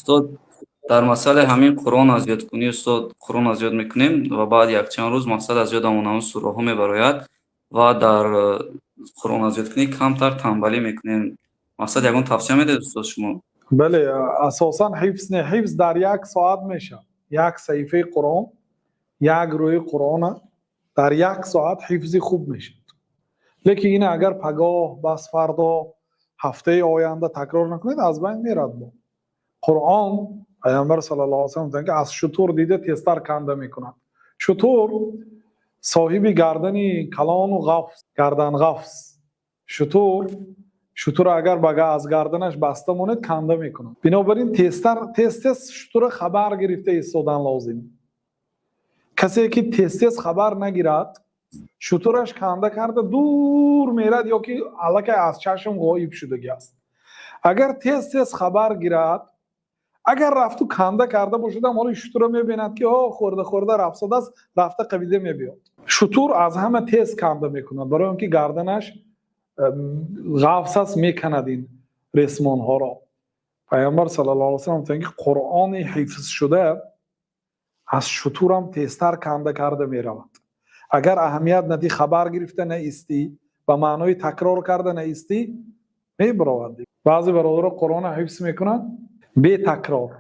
Устод, дар масъалаи ҳамин Қуръон аз ёдкунӣ, устод, Қуръон аз ёд мекунем ва баъд якчанд рӯз, мақсад, аз ёдамон ҳамун сураҳо мебарояд ва дар Қуръон аз ёдкунӣ камтар танбалӣ мекунем. Мақсад, ягон тавсия медиҳед, устод, шумо? Бале, асосан ҳифз не, ҳифз дар як соат мешавад. Як саҳифаи Қуръон, як рӯи Қуръона дар як соат ҳифзи хуб мешавад. Лекин ин агар пагоҳ, бас фардо, ҳафтаи оянда такрор накунед, аз байн мерад. Бо Қуръон Пайғамбар саллаллоҳу алайҳи васаллам гуфтанд, ки аз шутур дида тезтар канда мекунад. Шутур соҳиби гардани калону ғафз, гарданғафз. Шутур агар аз гарданаш баста монед, канда мекунад. Бинобар ин тезтар, тез тез шутура хабар гирифта истодан лозим. Касе ки тез тез хабар нагирад, шутураш канда карда дур мерад ё ки аллакай аз чашм ғоиб шудагӣ аст. Агар тез тез хабар гирад, агар рафту канда карда бошадам, ҳоли шутура мебинад, ки о, хӯрда хӯрда рафтодааст, рафта қабида мебиёд. Шутур аз ҳама тез канда мекунад, барои он ки гарданаш ғафс аст, меканад ин ресмонҳоро. Пайғамбар саллаллоҳу алайҳи васаллам гуфтанд, ки Қуръони ҳифзшуда аз шутурам тезтар канда карда меравад. Агар аҳамият надӣ, хабар гирифта наистӣ, ба маънои такрор карда наистӣ, мебаровад. Баъзе бародаро Қуръонро ҳифз мекунанд бетакрор,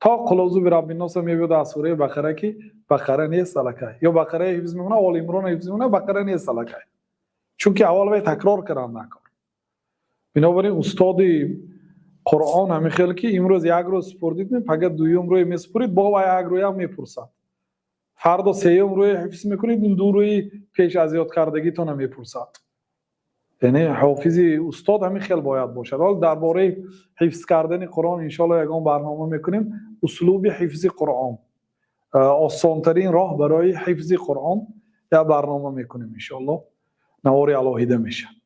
то қул аъузу бироббинноса мебиёд аз сураи Бақара, ки Бақара нест аллакай, ё Бақараи ҳифз мекунад, Оли Имронро ҳифз мекунад, Бақара нест аллакай, чунки аввал вай такрор кардан накор. Бинобар ин устоди Қуръон ҳамин хел ки имрӯз як рӯз супурдид, пага дуюм рӯй месупурид, бо вай як рӯям мепурсад, фардо сеюм рӯи ҳифз мекунед, ин ду рӯи пеш аз ёд кардагитона мепурсад. Яъне ҳофизи устод ҳамин хел бояд бошад. Ҳол дар бораи ҳифз кардани Қуръон иншоалло ягон барнома мекунем, услуби ҳифзи Қуръон, осонтарин роҳ барои ҳифзи Қуръон, як барнома мекунем иншоалло, навори алоҳида мешавад.